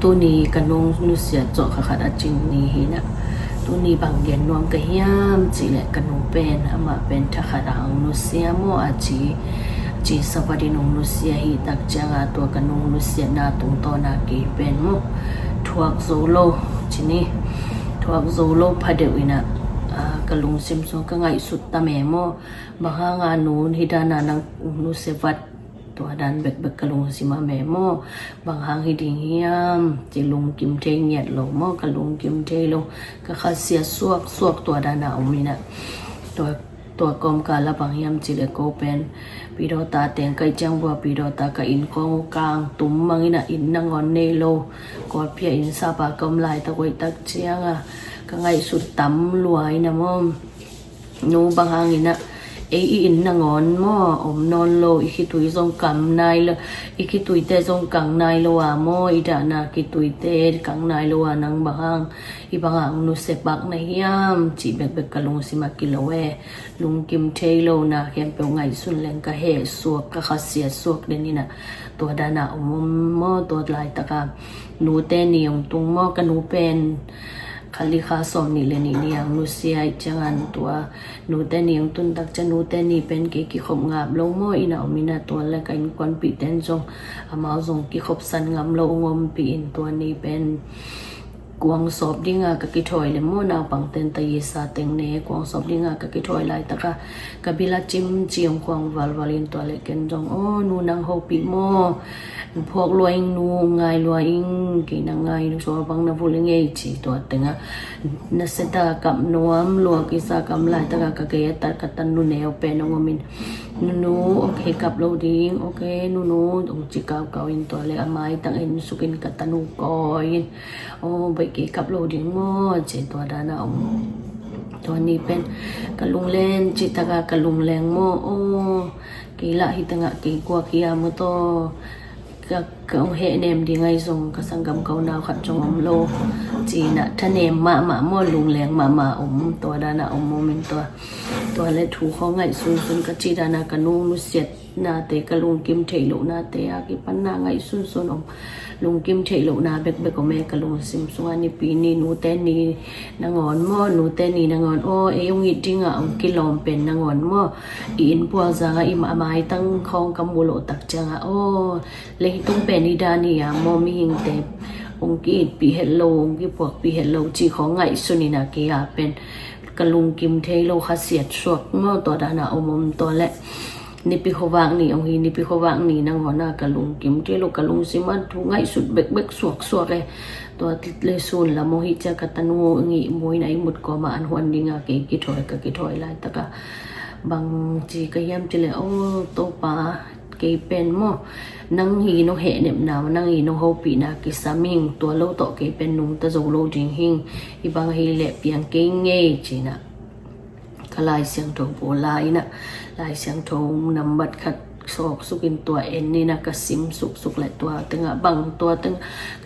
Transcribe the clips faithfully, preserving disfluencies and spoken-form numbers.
Tuni ka nung nusiat zawh kha khat a cing ni hi na. Tuni bang gen nuam ka hiam cih leh ka nu pen, amah pen thakhat a hong nusia maw a ci, ci savat in hong nusia hi tak ciangah tua ka nung nusiatna tungtawn a kei pen maw thuak zo lo ci ni. Thuak zo lo phadeuh in ah, ah, ka lungsim sung ka ngaihsut tam e maw. Bang hang a nu hih dan a nang nusia vat, tua dan bekbek ka lungsim a me maw. Bang hang hi ding hiam ci lungkim thei ngiat lo maw, ka lungkim thei lo, ka khasiat suaksuak tua dan a om in ah. Tua, tua kawmkal ah bang hiam cih leh ko pen Pi Dawta teng ka hih ciang bua, Pi Dawta ka inn khawng kang tum mang in ah, inn nangawn nei lo, Kawlpi ah inn sap a ka om laitak uh ahih tak ciangah ka ngaihsut tam lua in ah maw. Nu bang hang in ah, ei i inn nangawn maw om nawn lo, i khitui zong kam nai lo, i khituite zong kang nai lo a maw, i dahna khituite kang nai lo a nang bang hang, i bang hang nusia pak na hiam cih bekbek ka lungsim ah kilo e. Lungkim thei lo na khempeuh ngaihsun leng ka heh suak, ka khasiat suak den in ah, tua dan a om om maw. Tua laitak a nute ni hong tung maw, ka nu pen kha li kha sawm nih le nih ni a hong nusia ahih ciangin tua nute ni hong tun tak ciang nute ni pen kei kikhop ngap lo maw, inn ah om in ah, tua leh ka innkuanpihte in zong amau zong kikhopsan ngam lo hong ompih in, tua ni pen kuang sawp ding a ka kithawi leh maw, naupangte in taisa teng ne, kuang sawp ding a ka kithawi laitak a ka bil ah cimci hong kuang valval in, tua leh ken zong, aw nu, nang hopih maw, phawk lua ing nu, ngai lua ing, kei nang ngai sual bang na vul ing ei ci. Tua teng ah nasia ta kap nuam lua kisa, ka om laitak a ka gei ah ka tanu neu pen hong om in, nunu, ok, kap lo ding, ok nunu, hong ci kaukau in, tua leh a maitang en suk in ka tanu kawi in, aw baih, kei kap lo ding maw ci, tua dan a om. Tua ni pen ka lungleng cih tak a ka lungleng maw, aw kei lah hi teng ah kei guak hi a maw, tua ka, ka hong hehnem ding ahi zong ka sanggam ka unau khat zong om lo ci-in ah thanem mahmah maw, lungleng mahmah om, tua dan a om om in tua. Tua leh thu khawng ngaihsunsun ka cih dan a ka nu nusiatnate, ka lungkim theih lohnate a kipan na ngaihsunsun om. Lungkim theih lohna bekbek om e ka lungsim sungah. Nipi ni, nute ni nangawn maw, nute ni nangawn, aw ei hong it ding a hong kilawm pen nangawn maw, i inn pualzang ah i ma, a maitang khawng ka muh loh tak ciangah, aw leitung pen hi dan hi a maw, mihingte hong ki-itpih het lo, hong kiphuakpih het lo cih khawng ngaihsun in ah kei a pen ka lungkim thei lo, khasiat suak maw, tua dan a om om. Tua leh Nipi khuavak ni hong hi, Nipi khuavak ni nangawn a ka lungkim thei lo, ka lungsim ah thu ngaihsut bekbek suaksuak e. Tua leh sun lam hong hi ciang ka tanu hong ihmu in ah i mut kawm ah an huan ding a kei kithawi, ka kithawi laitak a bang ci ka hiam cih leh, aw Topa, kei pen maw nang hi nong hehnepna, nang hi nong hopihna kisam ing, tua lo tawh kei pen nungta zo lo ding hing, hih bang ahih leh piang kei ing ei ci-in ah ka Lai Siangtho bawl la in ah, Lai Siangtho nambat khat sawk suk in tua en in ah ka sim suksuk leh tua teng ah bang, tua teng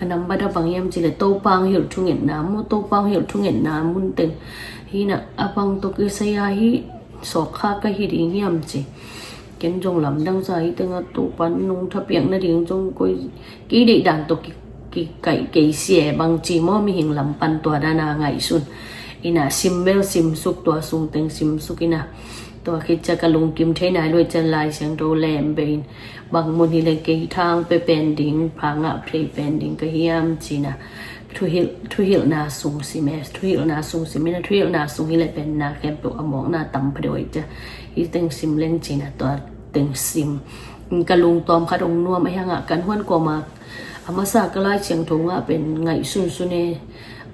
ka nambat ah bang hiam cih leh Topa hong hilh thungetna maw, Topa hong hilh thungetna mun teng hi in ah, a bang tawh kisai a hih sawk kha ka hi ding hiam ci. Ken zong lamdang sa hi teng ah Topa nung thapiak nading zong koi, kei deih dan tawh ki, kikaih kei sia e bang ci maw, mihing lam pan tua dan a ngaihsun in ah sim bel sim suk, tua sung teng sim suk in ah, tua khit ciang ka lungkim thei nai lo ahih ciang Lai Siangtho lem beh in, bang mun hi leh kei tha hong pia pen ding, pha ngah thei pen ding ka hiam ci-in ah thuhilh, thuhilhna sung sim e, thuhilhna sung sim in ah, thuhilhna sung hi leh pen na khempeuh a mawkna tam phadeuh ahih ciang hih teng sim leng ci-in ah tua teng sim. Ka lungtawm khat hong nuam ahih hang ah ka an huan kawm a, a masa ka Lai Siangtho ngah pen ngaihsunsun e,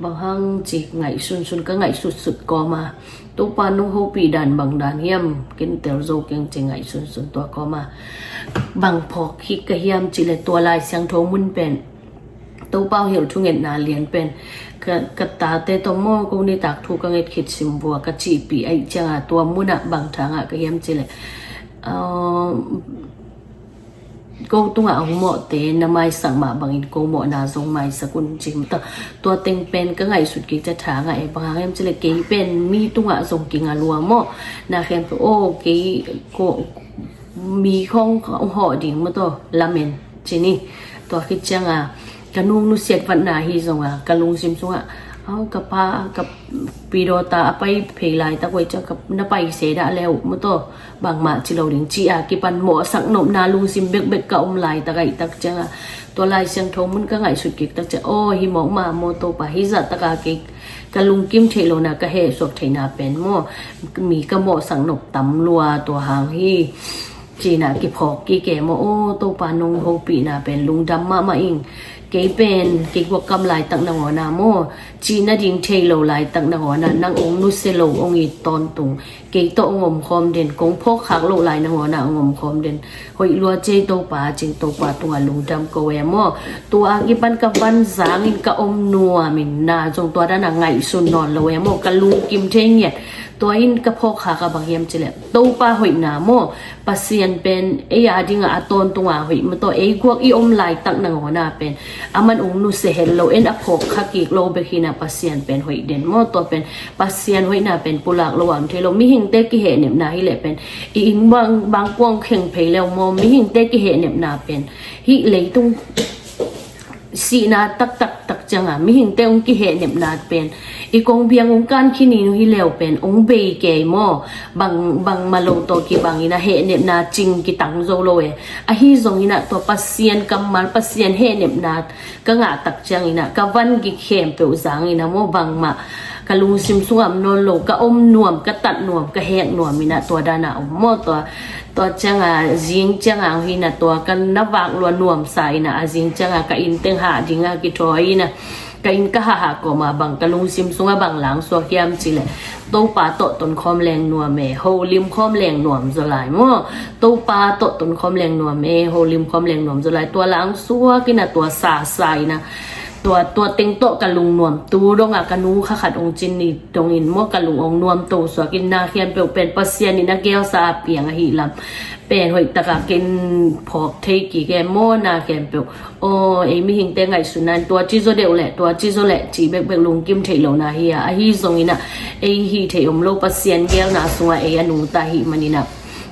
bang hang ci ngaihsunsun, ka ngaihsutsut kawm a, Topa nong hopih dan bang dan hiam, ken tel zo keng ci ngaihsunsun, tua kawm a bang phawk khit ka hiam cih leh tua Lai Siangtho mun pen Topa hong hilh thungetna lian pen ka, ka tate tawh maw, ko nitak thu ka nget khit sim vua ka cihpih ahih ciang a, tua mun ah bang tha ngah ka hiam cih leh, aw, ko tungah hong mawhte na maisak mah bangin ko mawhna zong maisak un ci. Tua, tua teng pen ka ngaihsut kik ciang tha ngah e, bang hang hiam cih leh kei pen mi tungah zong kinga lua maw, na khempeuh aw kei ko mi khawng hong hawh ding maw, tua lamen ci ni. Tua khit ciang a Ka nung nusiat vatna hi zonga ka lungsim sungah, au, ka pa, ka pi dawta a pai phei laitak uh ei ciang ka na pai se dah leu maw, taw bangmah ci lo ding ci a kipan mawhsak nopna lungsim bekbek ka om laitak ahih tak cianga, tua Lai Siangtho mun ka ngaihsut kik tak ciang, aw, hi mawk ma maw, Topa, hi zah taka kei ka lungkim theih lohna ka hehsuak theihna pen maw, mi ka mawhsak nop tam lua, tua hang hi. Cinah kiphawk kik e maw, aw, Topa nong hopihna pen lungdam mahmah ing. Kei pen kei guakkam laitak nangawna maw, cih nading thei lo laitak nangawna nang ong nusia lo ong it tawntung. Kei tawh ong omkhawm den, kong phawkkhak loh lai nangawna ong omkhawm den. Hoih lua cei Topa, cin Topa tungah lungdam ko e maw. Tua a kipan ka van zangin ka om nuamin na zong tua dana ngaihsun nawn lo e maw, ka lungkim thei ngiat. Tua in ka phawkkhak a bang hiam cileh, Topa hoihna maw, Pasian pen ei a dinga a tawntunga hoih maw, tua ei guak i om laitak nangawna pen aman ong nusia het lo, en a phawkkha kik lo bek hina, Pasian pen hoih den maw, tua pen Pasian hoihna pen pulak lo a om thei lo. Mihingte kihehnepna hileh pen i inn bang, bangkuang kheng phei leu maw, mihingte kihehnepna pen hih leitung sihna taktak tak cianga mihingte ong kihehnepna pen i kong biang ong kan khinin uh hi leu pen ong bei kei maw, bang, bangmah lo tawh kibangin a hehnepna cing kitang zo lo e. Ahi zongin ah tua Pasian kammal, Pasian hehnepna ka ngah tak ciangin ah ka van gik khempeuh zangin ah maw, bangmah ka lungsim sungah om nawn lo, ka om nuam, ka tat nuam, ka hek nuam in ah tua dana om maw, tua Tua cianga zing cianga hina tua ka na vak lua nuamsa ina, a zing cianga ka inn teng hah dinga kithawi ina, ka inn ka hahah kawma bang ka lungsim sunga bang langsuak hiam cileh, Topa tawh tonkhawm leng nuam e, holim khawm leng nuam zaw lai maw. Topa tawh tonkhawm leng nuam e, holim khawm leng nuam zaw lai. Tua langsuak ina, tua sasa ina, tua, tua teng tawh ka lungnuam tu donga ka nu kha khat ong cin ni dongin maw, ka lung ong nuamto suakin na khempeuh pen Pasian in a gelsa a piang ahi lam pen hoihtaka ken phawk thei kik e maw, na khempeuh. Aw, ei mihingte ngaihsutna in tua ci zaw deuh leh, tua ci zaw leh cih bekbek lungkim theih lohna hi a, ahi zongin ah ei hih theih om lo, Pasian gelna sungah ei a nungta hih manin ah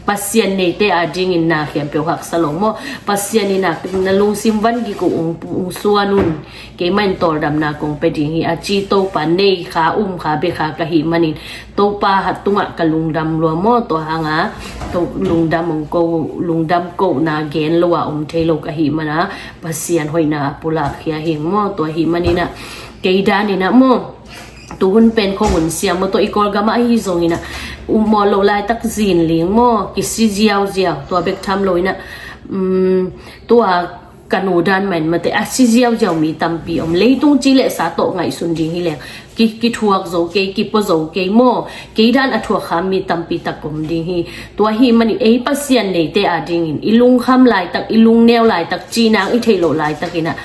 Pasian neite a dingin na khempeuh haksa lo maw. Pasian in ah na lungsim van gik uh ung, ung suan un. Keimah in tawldamna kong pia ding hi a ci Topa nei kha, um kha, bia kha ka hih manin Topa hat tungah ka lungdam lua maw. Tua hanga to lungdam ong ko, lungdam kohna gen lo a om thei lo ka hih mana Pasian hoihna a pulak khia hing maw. Tua hih manin ah kei danin ah maw, tuhun pen khuahun siam maw, tua i Kawlgam ah ahi zongin ah um mawh lo laitak zin ling maw, kisi ziauziau, tua bek tham lo in ah, um, tua ka nu dan mah in mate, a si ziauziau mi tampi om. Leitung ci le sa tawh ngaihsun ding hi leng ki, kithuak zo kei, kipua zo kei maw, kei dan a thuak kha mi tampi tak om ding hi. Tua hih manin ei Pasian neite a dingin i lungkham laitak, i lungneu laitak, cihnang i theih loh laitakin ah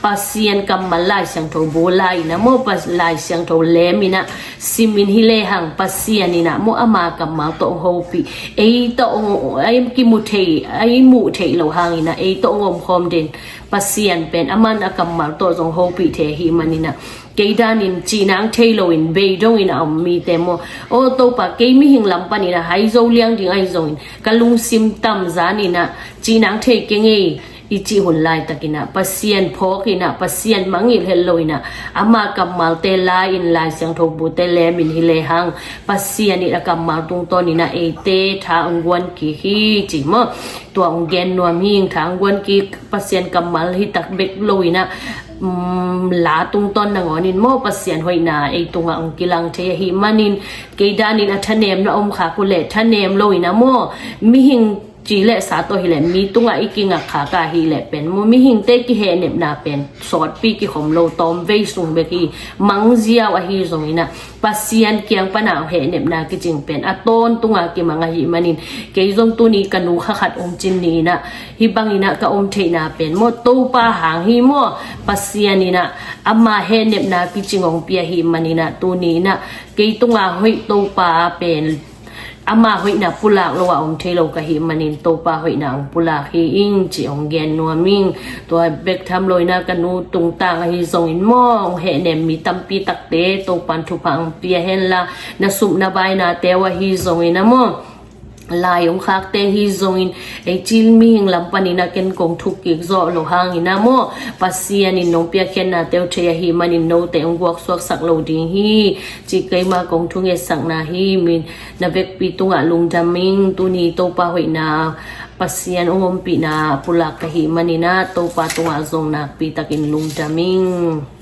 Pasian kammal Lai Siangtho bu lai in ah maw, Pas-, Lai Siangtho lem in ah simin hi lehang Pasian in ah maw, ama kammal tawh ong hopih, ei tawh ong, ei kimu thei, ei muh theih loh hangin ah ei tawh ong omkhawm den Pasian pen aman a kammal tawh zong hopih thei ahih manin ah kei danin cihnang thei loin bei dongin a om mite maw, aw Topa, kei mihing lam panin ah hai zo liang ding ahi zongin ka lungsim tam zanin ah cihnang thei kei ngei i cih hun laitakin ah Pasian phawkin ah, Pasian mangngilh het loin ah ama kammalte la-in, Lai Siangtho bute lemin hi lehang Pasian in a kammal tungtawnin ah eite tha ong guan kik hi ci maw. Tua ong gen nuam hi ing, tha ong guan kik, Pasian kammal hi tak bek loin ah, um, la tungtawn nangawnin maw, Pasian hoihna ei tungah ong kilang thei ahih manin kei danin a thanemna om khak uh leh thanem loin ah maw, mihing ci le sa tawh hi leh mi tungah i kingak khak a hi leh pen maw, mihingte kihehnepna pen sawtpi kikhom lo, tawmvei sung bek hi, mangziau ahi zongin ah Pasian kiang pana hehnepna kicing pen a tawntunga kimang ahih manin kei zong tuni ka nu kha khat ong cin ni in ah hih bangin ah ka om theihna pen maw, Topa hang hi maw, Pasian in ah ama hehnepna kicing ong pia ahih manin ah tuni in ah kei tunga hoih Topa pen ama hoihna pulak lo a om thei lo ka hih manin Topa hoihna ong pulak hi ing ci ong gen nuam ing. Tua bek tham loin ah ka nu tungtang ahi zongin maw, ong hehnem mi tampi takte Topan thupha ong pia henla, na sum na bainate uh ahi zongin ah maw, Lai hong khakte hi zongin, ei cil mihing lam panin ah ken kong thuk kik zawh lo hangin ah maw, Pasian in nong piakkhiatnate uh thei ahih manin note hong guaksuaksak lo ding hi, ci keima kong thungetsakna hi. Min na vekpi tungah lungdam ing. Tuni Topa hoihna, Pasian hong ompihna pulak ka hih manin ah Topa tungah zong nakpi takin lungdam ing.